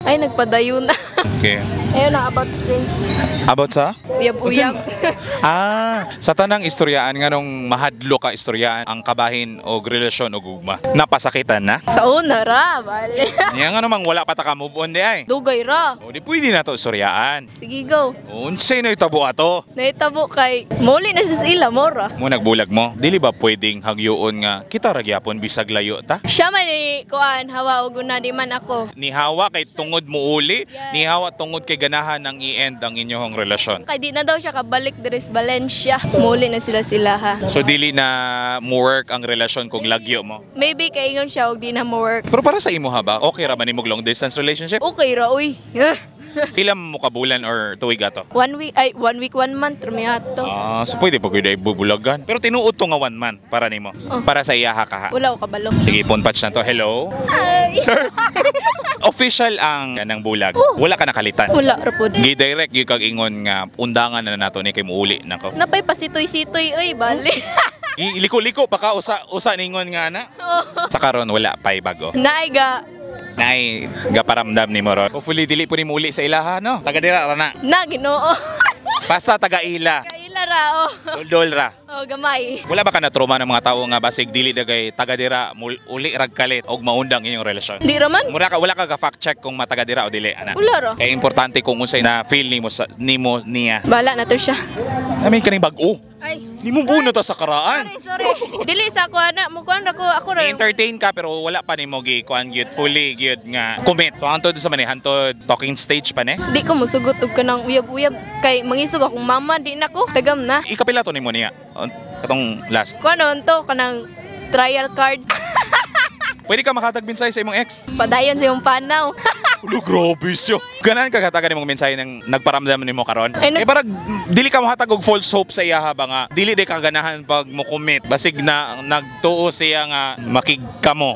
Ay, nagpadayon na. Okay. Ayun na, about strange. About sa? Uyab-uyab. Ah, sa tanang istoryaan, nganong mahadlo ka istoryaan ang kabahin og relasyon og gugma? Napasakitan na? Sa una ra, bale. Nya nga namang wala pa ta ka move on di ay. Dugay ra. O di pwede na to istoryaan. Sige, go. Unsay na itabo ato? Nahitabo kay muli na siya sa ila, mora. Mo nagbulag mo. Dili ba pwedeng hagyoon nga kita ra gyapon bisag layo ta? Siya man ni kuan hawa og una, di man ako. Nihawa kay tungod mo uli, nihawa tungod kay ganahan ng i-end ang inyong relasyon. Kay di na daw siya kabalik diri sa Valencia. Muli na sila sila ha. So dili na mo work ang relasyon kung lagyo mo. Maybe kay ingon siya og di na mo work. Pero para sa imo ha ba, okay ra ba nimog long distance relationship? Okay ra uy. Pila mo ka bulan or tuig ato? One week, ay, one week, one month rami ato. Ah, so pwede pa gyud ay bubulagan. Pero tinuod to nga one month para nimo. Oh. Para sa iyaha ka ha. Wala ko kabalo. Sige, phone patch na to. Hello. Ay. Official ang kanang bulag. Oh. Wala ka nakalitan. Wala ra pod. Gi-direct gyud kag ingon nga undangan na nato ni kay muuli nako. Napay pasitoy-sitoy oy, bali. Iliko-liko pa ka usa usa ningon nga na. Sa karon wala pay bago. Naay ga Nay gaparamdam nimo ron. Hopefully dili po ni muuli sa ilaha, no. Taga dira ra na. Na Ginoo. Basta taga ila. Kaila ra oh. Doldol ra. Oh, gamay. Wala ba ka na trauma ng mga tao nga basig dili dagay taga dira uli rag kalit og maundang inyong relasyon? Di ra man. Mura ka wala ka ga fact check kung mataga dira o dili ana. Wala ra. Kaya importante kung unsay na feel nimo sa nimo niya. Bala na to siya. Amin kaning bag-o. Ay. Nimo buno ta sa karaan. Sorry, sorry. Dili sa ako ana, mo kuan ra ko, ako ra. Entertain ka pero wala pa nimo gi kuan gyud fully gyud nga commit. So hantod sa man eh, hantod talking stage pa ne. Di ko mosugot og kanang uyab-uyab kay mangisog akong mama, di na ko. Tagam na. Ikapila to nimo niya. Katong last. Kuan to kanang trial card. Pwede ka makatag mensahe sa imong ex. Padayon sa imong panaw. Ulo, grabe siya. Ganahan ka katagan nimong mensahe ng nagparamdam nimo karon? Ay, Eh parang dili ka mohatag og false hope sa iya ba nga dili di ka ganahan pag mo commit. Basig na nagtuo siya nga makigkamo.